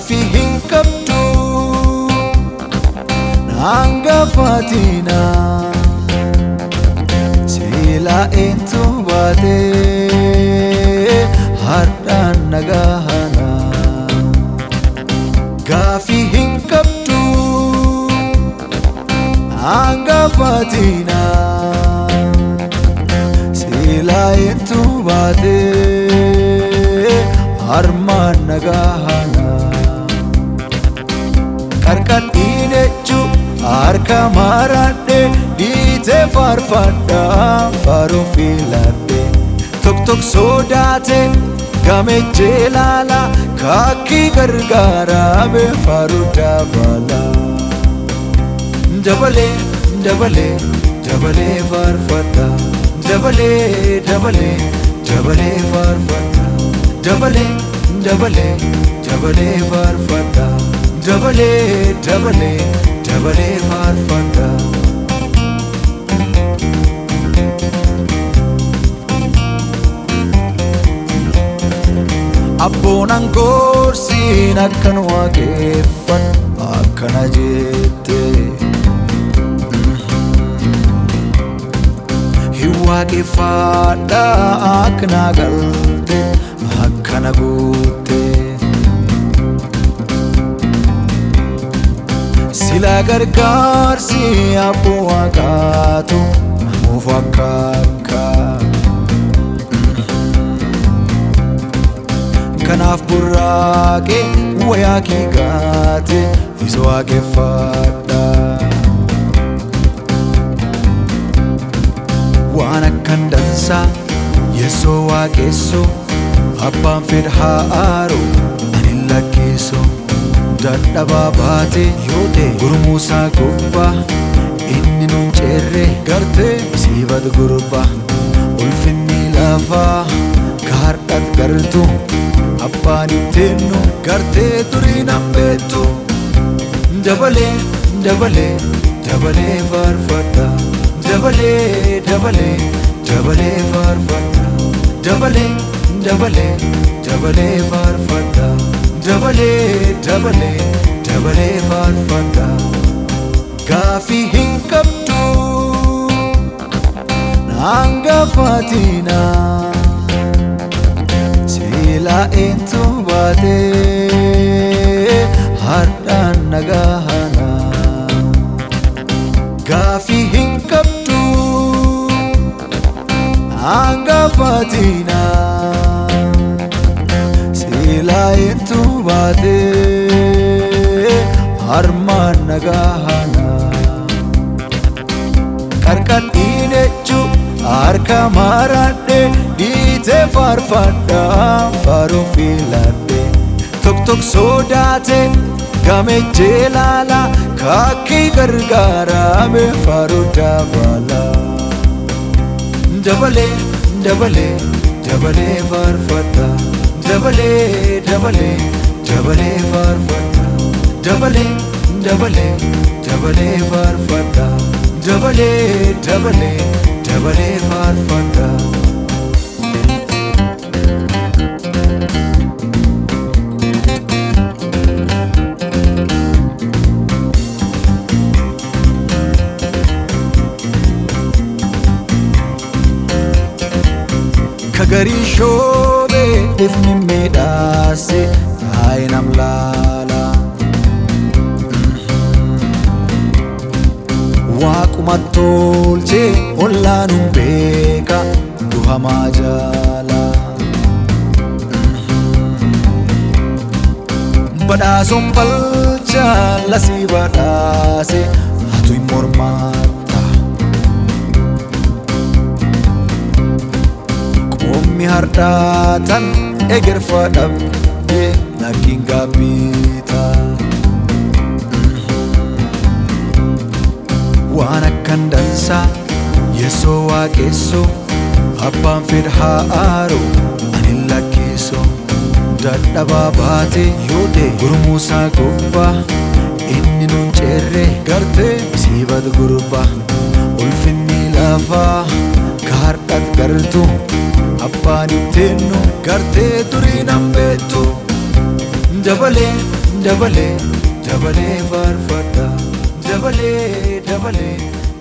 Gaafii hin qabdu naan gaafatina silaa eentu baatee hardhaan nagahana. Gaafii hin qabdu naan gaafatina silaa eentu baatee harmaan nagahana. Qarqadhiin ejju harka maradhe dhiitee faarfadha faaruu filadhe. Tok tok sodaate gamejjee laala kaakii gargaarame faaruu dabala. Dabalee dabalee dabalee faarfadha dabalee dabalee dabalee faarfadha dabalee dabalee dabalee faarfadha dabalee dabalee dabalee faarfadha. Abboonan gorsiin akkan waaqeffadhu akkana jette. Hin waaqeffadha akkana galte akkana guutte. Sila gargaarsi abboo waaqaatu namuuf akkaakka. Kanaaf burraaqee wayaa kee gaate isa waaqeffadha. Waan akkan dansaa yeessoo waaqessoo abbaan fedha haaroo ani lakkeessoo dadhabaa baate yoo ta'e gurmuusaa gubbaa inni nun ceerre gartee siibat gurbaa ulfinni lafaa kaardhat gartu abbaan itteennu gartee durii nan beektu. Dabalee dabalee dabalee faarfadha dabalee dabalee dabalee faarfadha dabalee dabalee dabalee faarfadha dabalee dabalee dabalee faarfadha. Gaafii hin qabdu naan gaafatina silaa eentu baatee hardhaan nagahana. Gaafii hin qabdu naan gaafatina silaa eentu baatee harmaan nagahana. Qarqadhiin ejju harka maradhe dhiitee faarfadha faaruu filadhe. Tok tok sodaate gamejjee laala kaakii gargaarame faaruu dabala. Dabalee dabalee dabalee faarfadha dabalee dabalee dabalee faarfadha dabalee dabalee dabalee faarfadha dabalee dabalee dabalee faarfadha. Kagarii shoobee ifni miidhaase taa'ee nam laala. Waaquma tolchee ollaanuun beeka duhamaa jaala. Badhaasoon balchaa lasii badhaase hatu hin mormatta. Qoommi hardhaatan egerfa dhabde lakkiin gaabbiita. Waan akkan dansaa yeessoo waaqessoo abbaan fedha haaroo ani lakkeessoo dadhabaa baate yoo ta'e gurmuusaa gubbaa inni nun ceerre gartee siibat gurbaa ulfinni lafaa kaardhat gartu abbaan itteennu gartee durii nan beektu. Dabalee dabalee dabalee faarfadha. Dabalee dabalee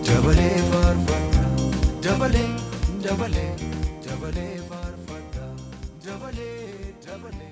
dabalee faarfadha. Dabalee dabalee dabalee faarfadha. Dabalee dabalee.